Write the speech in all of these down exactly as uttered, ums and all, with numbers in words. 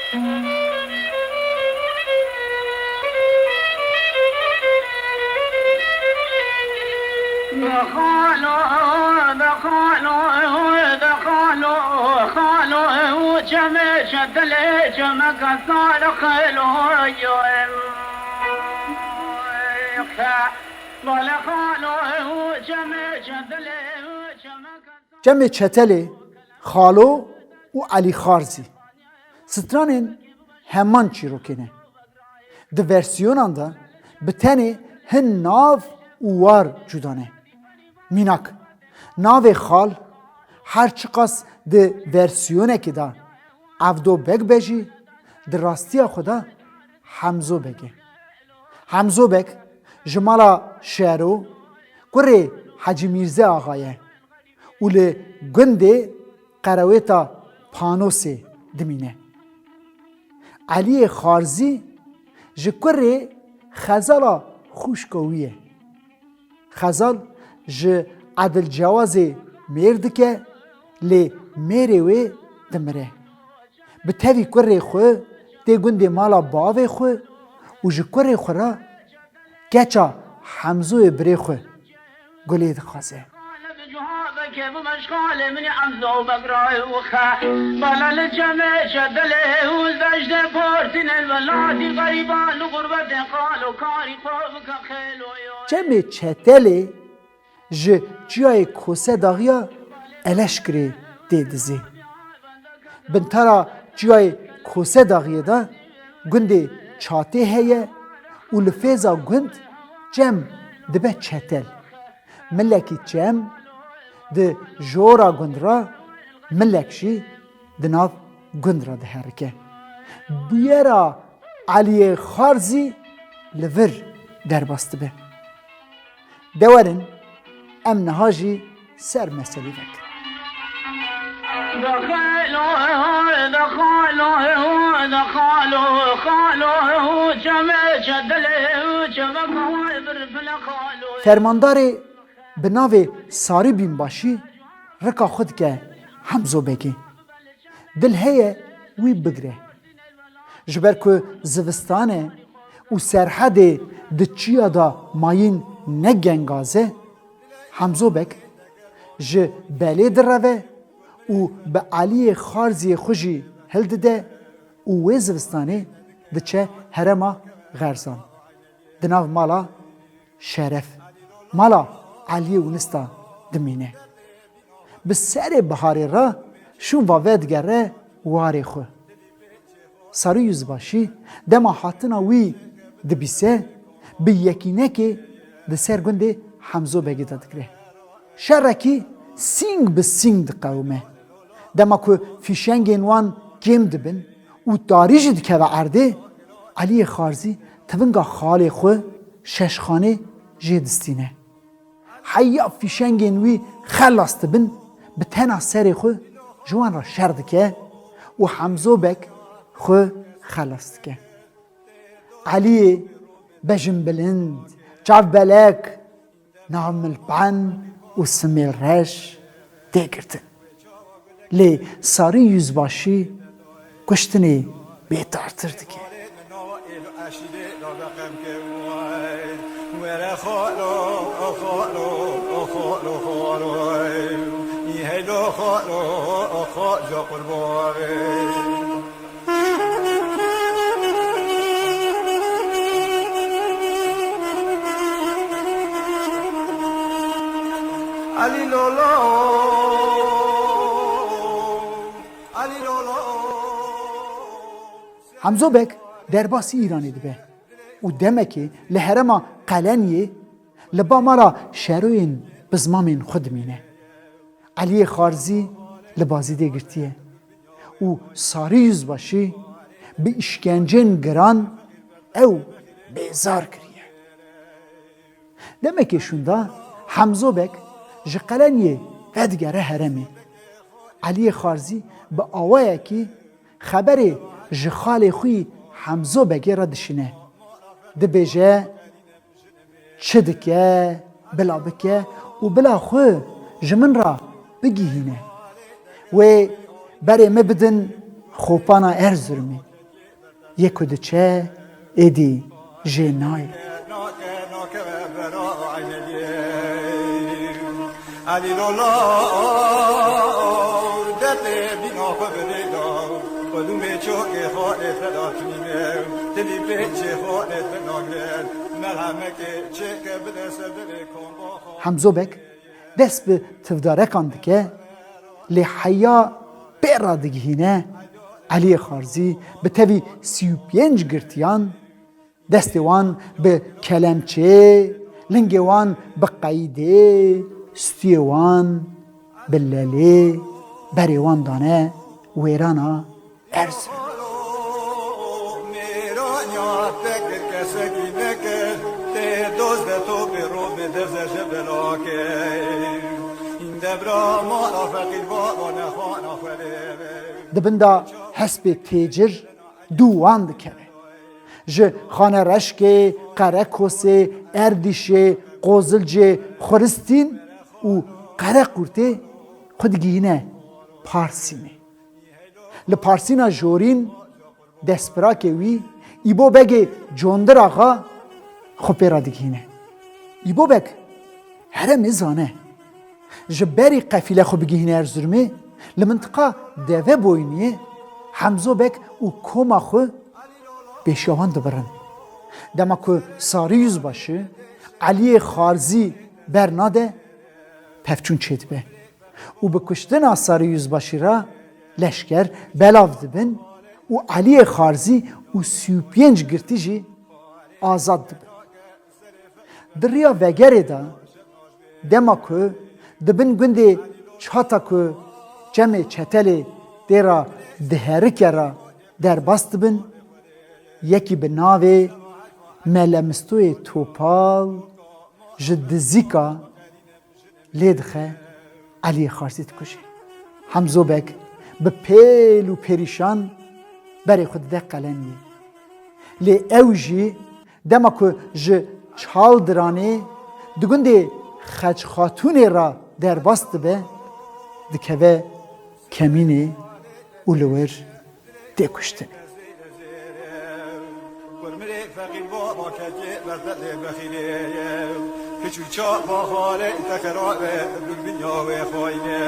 Xalo, de xalo, de xalo, xalo, çemê çetelê çemeke sar xelo yo. Bale xalo, çemê çetelê çemeke Çemê Çetelê, Xalo û Elî Xarzî. Stranên heman çîrokê ne. Di versiyonan de bi tenê hin nav û war cuda ne. Mînak, navê Xal her çiqas di versiyonekê de Evdo Beg be jî, di rastiya xwe de Hemzo Beg e. Hemzo Beg ji mala Şero, kurê Hecî Mîrze Axa ye û li gundê Qerewêta Panosê dimîne. Eliyê Xarzî ji kurê Xezala xwişka wî ye. Xezal ji Edil Cewazê mêr dike, lê mêrê wê dimire. Bi tevî kurê xwe tê gundê mala bavê xwe û ji kurê xwe re keça Hemzoyê birê xwe Gulê dixwaze. Çemê Çetelê ji Çiyayê Kose Daxiyê Eleşkirê tê dizê. Bintara Çiyayê Kose Daxiyê de gundê Çatê heye û li fêza gund çem dibe çetel. Milekî çem di jora gund re, milek jî di nav gund re diherike. Bûyera Eliyê Xarzî li vir derbas dibe. De werin, em niha jî ser meselê vekin. Fermandarê bi navê Sarî Bînbaşî rika xwe dike Hemzo Begê. Dil heye wî bigire. Ji ber ku zivistan e û Serhedê di çiya de mayîn ne gengaz e, Hemzo Beg ji belê direve û bi Eliyê Xarziyê xwe jî hildide û wê zivistanê diçe herêma Xerzan. Di nav mala Şeref, mala Eliyê Winista dimîne. Bi serê biharê re şûn va vedigere warê xwe. Sarî Yüzbaşî dema hatina wî dibîse, bi yekînekê di ser gundê Hemzo Begê de digire. Şerekî sîng bi sîng diqewime. Dema ku fîşengên wan kêm dibin û tarî jî dikeve erdê, Eliyê Xarzî tivinga xalê xwe Şeşxanê jê distîne. Heya fîşengên wî xelas dibin, bi tena serê xwe ji wan re şer dike û Hemzo Beg xwe xelas dike. Eliyê bejinbilind, çavbelek, navmilpen û simêlreş tê girtin. Lê Sarî Yüzbaşî kuştinê bêtartir dike. Elî Lolo, Elî Lolo. Hemzo Beg derbasî Îranê dibe û demekê li herêma Qeleniyê li ba mala şeroyên bizmamên xwe dimîne. Eliyê Xarzî li Bazîdê girtiye û Sarî Yüzbaşî bi îşkencên giran ew bêzar kiriye. Demekê şûnda Hemzo Beg ji Qeleniyê vedigere herêmê. Eliyê Xarzî bi awayekî xeberê ji xalê xwî Hemzo Begê re dişîne. Dibêje, çi dike, bila bike û bila xwe ji min re bigihîne. Wê berê me bidin Xopana Erzurumê. Yê ku diçe, êdî jê nayê. Hemzo Beg dest bi tivdarekan dike, lê heya pê radigihîne, Eliyê Xarzî bi tevî sî û pênc girtiyan, destê wan bi kelemçê, lingê wan bi qeydê, stûyê wan bi lelê, berê wan dane wêrana Erzurum. Di bin de hespê têcir dû wan dikeve. Ji Xanereşkê, Qerekosê, Erdîşê, Qozilcê, Xuristîn û Qereqûrtê xwe digihîne Parsînê. Li Parsîna Jorîn destpirakê wî Îbo Begê Condir Axa xwe pê re digihîne. Îbo Beg heremê zane. Ji berî qefîle xwe bigihîne Erzurumê, li mintiqa Deveboyniyê Hemzo Beg û koma xwe pêşiya wan dibirin. Dema ku Sarî Yüzbaşı Eliyê Xarzî bernade, pevçûn çêdibe û bi kuştina Sarî Yüzbaşı re leşker belav dibin û Eliyê Xarzî û sî û pênc girtî jî azad dibin. Di riya vegerê de, dema ku di bin gundê Çata ku çemê Çetelê tê re diherike re derbas dibin, yekî bi navê Mele Mistoyê Topal ji dizîka lê dixe, Eliyê Xarzî dikuje. Hemzo Beg bi pêl û perîşan berê xwe dide qeleniyê. Lê ew jî dema ku ji Çaldiranê di gundê Xeçxatûnê re derbas dibe, dikeve kemînê û li wir tê kuştinê. Kurmirê feqîr baba kekê bertedê bexîlê ye. Kiç û çapa xalê te xerabe, dûrbinya wê xayne.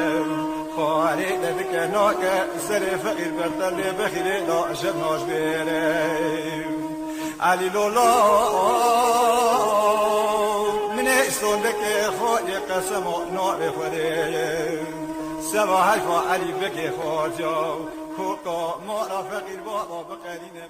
Xalê te dike nake, serê feqîr bertedê bexîlê da jeb naş bêre. Elî Lola, minê sondekê xalê qesema navê Xwedê ye. Seba heyfa Elî Begê Xaca, koka mala feqîr baba biqerîne.